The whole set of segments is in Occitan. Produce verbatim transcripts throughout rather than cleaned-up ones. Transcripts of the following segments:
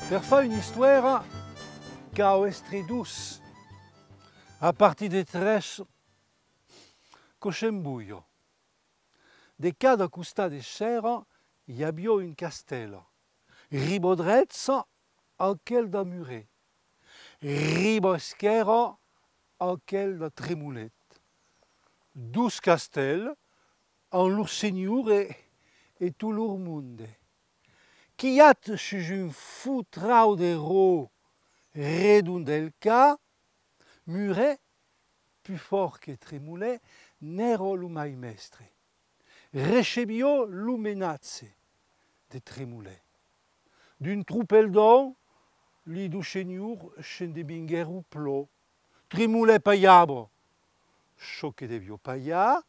Per far una istuèra, cau èstre dos. A partir de tres, quò s'embulha. De cada costat de sèrra i aviá un castèl. Riba drecha, aquel de Muret. Riba esquèrra, aquel de Tremolet. Dos castèls, amb lor senhor e, e tot lor monde. Quilhat sus un fotral de ròc redond del cap, Muret, pus fòrt que Tremolet, n'èra lo mai mèstre. Recebiá l'omenatge de Tremolet. D'un tropèl d'ans, li dos senhors s'endevinguèron plan. Tremolet palhava çò que deviá palhar,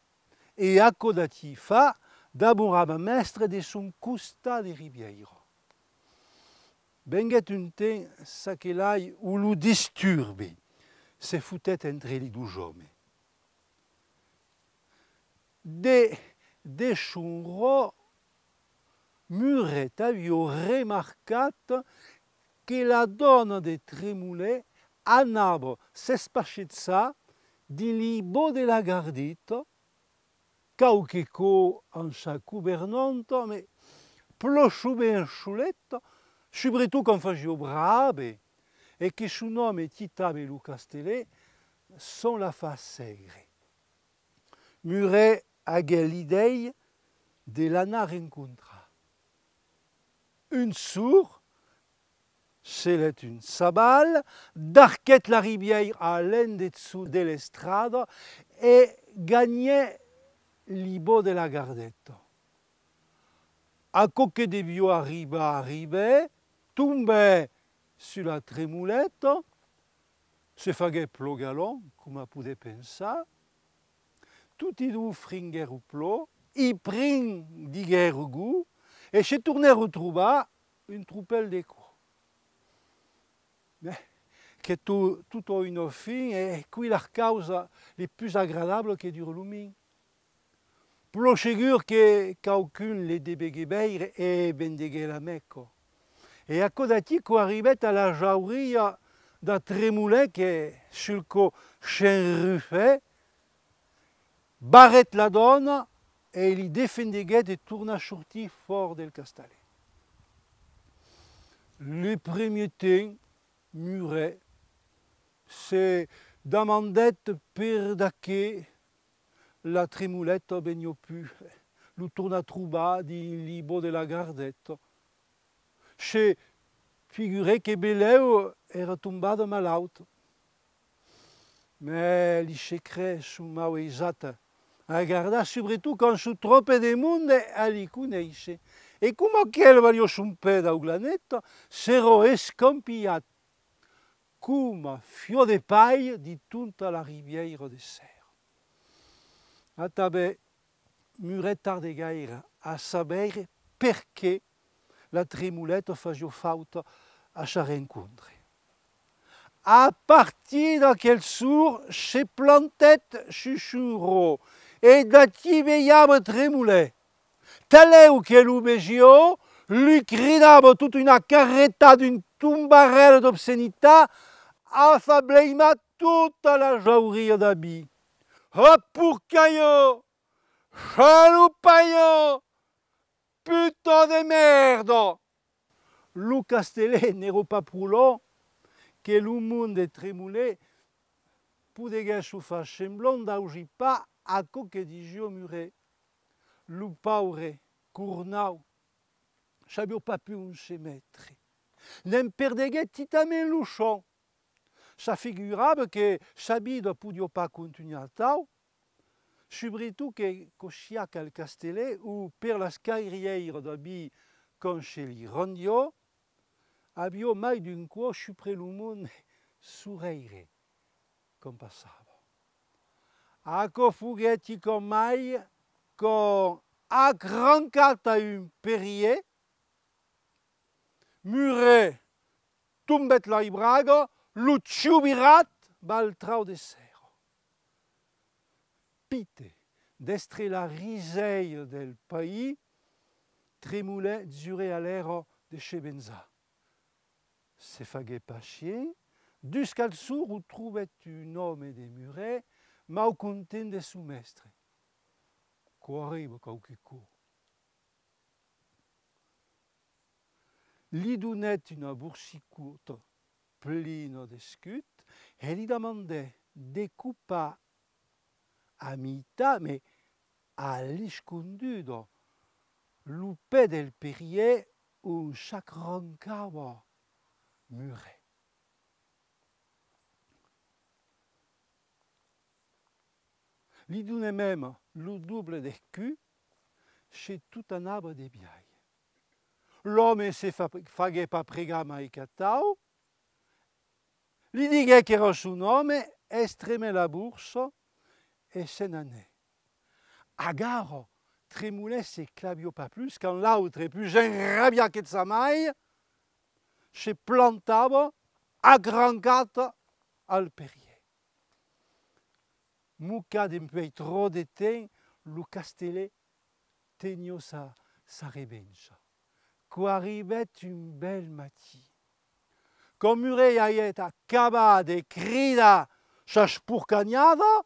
e aquò d'aquí fa, demorava mèstre de son costat de ribièira. Venguèt un temps çaquelai ont lo disturbi se fotèt entre li dos òmes. De, de son ròc, Muret aviá remarcat que la dòna de Tremolet anava s'espassejar dins li bòscs de la Gardeta, quauque còp amb sa governanta, mas plan sovent soleta, subretot quand fasiá brave e que son òme quitava lo castelet sens la far sègre. Muret aguèt l'idèia de l'anar rencontrar. Un jorn, celèt un chaval, darquèt la ribièira a l'endessús de l'estrada e ganhèt li bòscs de la Gardeta. Aquò que deviá arribar arribèt, tombèt sus la Tremoleta, se faguèt plan galant, coma podètz pensar. Toti dos fringuèron plan, i prin diguèron go e se tornèron trobar un tropèl de còps. Mès que to-, tot a una fin, e quò las causas li pus agradablas que dura lo mens. Plan segur que quauqu'un le deveguèt veire e vendeguèt la Mèca. E aquò d'aquí quò arribèt a la jaurria de Tremolet que, sul còp, s'enrufèt, barrèt la dòna e li defendeguèt de tornar sortir fòrt del castalet. Lo premier temps, Muret se demandèt per de qué la Tremoleta veniá pus lo tornar trobar dins li bòscs de la Gardeta. Se figurèt que belèu èra tombada malauta. Mès li secrets son mau aisats a gardar, subretot quand son tròp de monde a li conéisser. E coma aquel valiá son pè dau Glaneta, s'èra escampilhat coma fiò de palha dins tota la ribièira de Sèrra. Atanben, Muret tardèt gaire a sabeire perqué la Tremoleta fasiá fauta a sa rencontre. A partir d'aquel jorn, se plantèt sus son ròc e d'aquí velhava Tremolet. Talèu que lo vesiá, li cridava tota una carretada, un tombarèl d'obscenitats, a far bleimar tota la jaurria d'Abí. A porcalha! Salopalha! Puta de mèrda! Lo castelet n'èra pas pro lònc que lo monde de Tremolet podeguèsson far semblant d'ausir pas aquò que disiá Muret. Lo paure Cornau sabiá pas pus ont se metre. Ne'n perdeguèt quitament lo sòm. S'afigurava que sa vida podiá pas contunhar atau, subretot que quò siac al castelet ont, per las carrièiras d'Abí, quand se li rendiá, aviá mai d'un còp suprés lo monde sorèire quand passava. Aquò foguèt quicòm mai quand, acrancat a un perièr, Muret tombèt las bragas, lo chiu virat, val trauc de Sèrra. Pite d'èstre la risèia del país, Tremolet jurèt alèra de se venjar. Se faguèt pas chier, dusc'al sor o trobèt un òme de Muret mau content de son mèstre. Quò arriba quauque còp. Li donèt una borsicota plena d'escuts e li demandèt de copar a mitat, mès a l'esconduda, lo pè del perièr ont s'acrancava Muret. Li donèt mèma lo doble d'escuts se tot anava de biais. L'òme se fa-, faguèt pas pregar mai qu'atau, li diguèt qu'èra son òme, estremèt la borsa e se n'anèt. Agara, Tremolèt se claviá pas plus quand l'autre, pus enrabiat que jamai, se plantava, acrancat al perièr. Mocat dempuèi tròp de temps, lo Castelet teniá sa, sa revenja. Quò arribèt un bèl matin. Quand Muret aguèt acabat de cridar sas porcanhadas,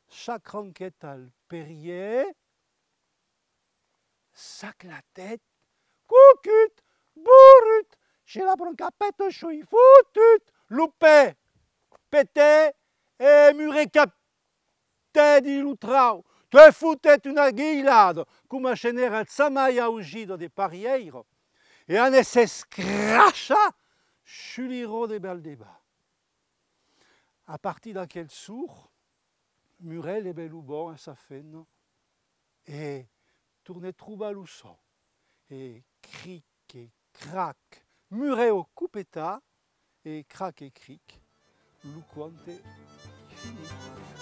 s'acranquèt al perièr, s'aclatèt: Cocut! Borrut! Se la brancapeta soi fotut! Lo pè petèt e Muret captèt dins lo trauc, te fotèt una guilhada, coma se n'èra jamai ausida de parièira, e anèt s'escrachar sus li ròdes de Val de Bas. A partir d'aquel jorn, Muret levèt lo bòrn a sa femna e tornèt trobar lo sòu. E cric e crac, Muret o copetà, e crac e cric, lo conte finit.